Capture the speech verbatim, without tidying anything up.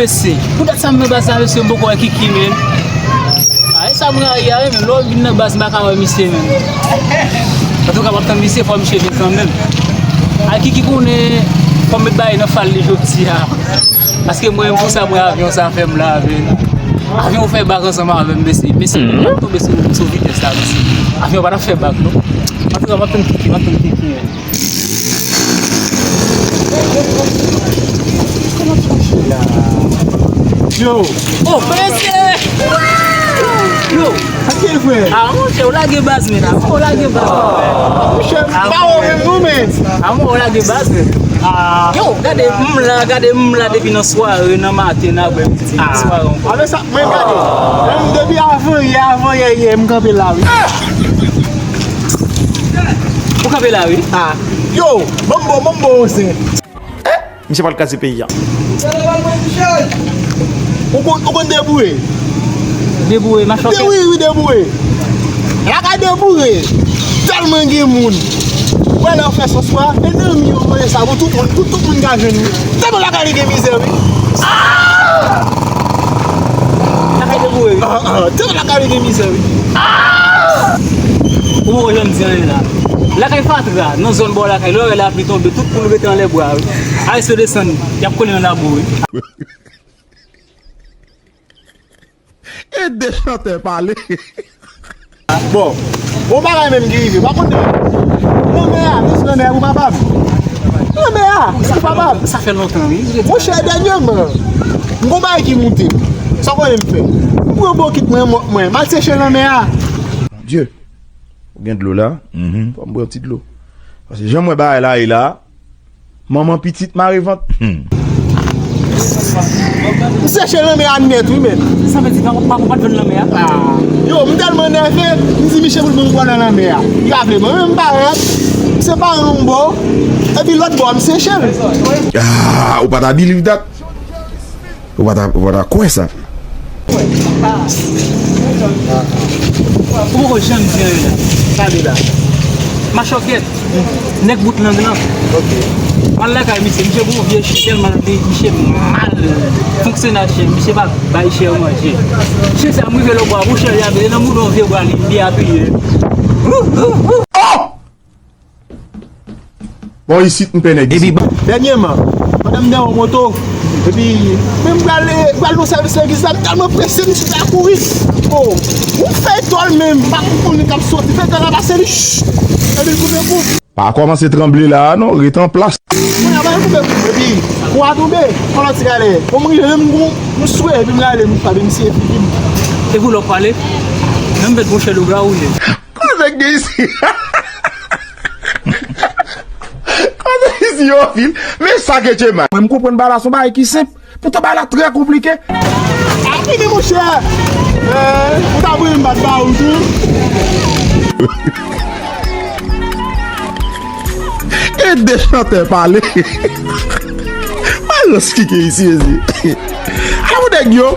Mesye, pou dat sa m nan baz la, mesye, m poko wè Kiki, men. A, e sa m rayi a, wi, men lè w vin nan baz, m pa ka wè misye, men. Antouka, m ap tann misye, fò misye vin kanmenm. A, Kiki konnen, fò m met bagay nan fal li jodi a. Paske mwen, pou sa, mwen, avyon sa fè m la, men. Avyon fè bak ansanm avè m, mesye. Mesye, m ap tonbe sou, sou vitès la, mesye. Avyon pa t ap fè bak, non. Antouka, m ap tann Kiki, m ap tann Kiki, men. Yo! Oh, mesye! Yo! Sa k ye, frè? Ah, monchè, ou lage baz, men, ah, ou lage baz, frè. Monchè, m pa wè w menm, non, men. Ah, ou lage baz, men. Ah. Yo, gade, m la, gade, m la depi nan sware, nan maten, nan aprèmidi, nan sware ankò. Ah, men sa, men gade, menm depi avan yè, avan yè, yè, m kanpe la, wi. Ou kanpe la, wi. Ah. Yo, ban m ba w, ban m ba w yon zen. Misye pral kraze peyi a. Ou konn, ou konn deboure? Deboure, machòkèt. Wi, wi, deboure. Lakay deboure. Tèlman gen moun. Ou wè lè w fè sòs ou a, e nan mi yo manje sa pou tout moun, pou tout moun ka jwenn, wi. Tèlman lakay li gen mizè, wi. Ah! Lakay deboure, wi. Ah, ah, tèlman lakay li gen mizè, wi. Ah! Ou poko janm di anyen la. Lakay fatra, nan zòn bò lakay, lè w wè lapli tonbe, tout poul rete anlè bwa, wi. Ayisyen desann, y ap kole nan labou, wi. E de chantè pale. Bon, bon bagay menm ki rive. Pa konn de lanmè a, men se lanmè a pou papa m. Lanmè a, pou papa m. Sa fè lontan, wi. Monchè, dènyèman, m gon bagay ki moute. Sa w konnen m fè? M pran bokit mwen, mòp mwen, m al seche lanmè a. Dye, ou gen dlo la? Mhm. Fò m pran ti dlo. Paske jan m wè bagay la ye la, manman pitit mare vant. Hmm. M seche lanmè a nèt, wi, men. Sa vle di, pa, pa, pa jwenn lanmè a? Ah. Yo, m tèlman nève, m di misye pou l ban m bò nan lanmè a. Li pa vle ban m, men m pa rèd. Se pa yon bò. Epi lòt bò a, m seche l. Ah, ou pa ta believe that? Ou pa ta, ou pa ta kwè sa? Ou poko janm di anyen la. Gade la. Machòkèt. Nèg bout lang lan. Ok. M al lakay misye. Misye gon vye chen tèlman li, misye mal fonksyone ak chen. Misye pa bay chen manje. Chen sa m rive lòtbò a, monchè, li apiye nan moudon vye bwa li, li apiye. Oh! Bon, isit m pè nèg isit. Dènyèman, pandan m dèyè yon moto, epi, men m pral, pral nan sèvis legliz la, m tèlman prese, m sot la kouri. Oh, ou fè etwal men, m pa konn konnen k ap soti, fè etwal la pase li, ch, epi l koupe kou. Pa kòmanse tranble la a non, ret an plas. Mwen ap koupe kou, epi kou a tonbe, yon lòt ti gade. Bon, m rive menm kou, m swe, epi m rale, m frape misye, epi m. E pou lòt pale, menm bèt monchè lougarou ye. Kote nèg gen isi? Kote isi yo fil? Men sa ke Djema. Mwen m konprann bagay la se yon bagay ki senp. Poutan bagay la trè konplike. Api men monchè. Eh, ou ta voye m bat ba ou tou. E de chantè pale. Malans ki gen isi, isi. Ala pou nèg yo.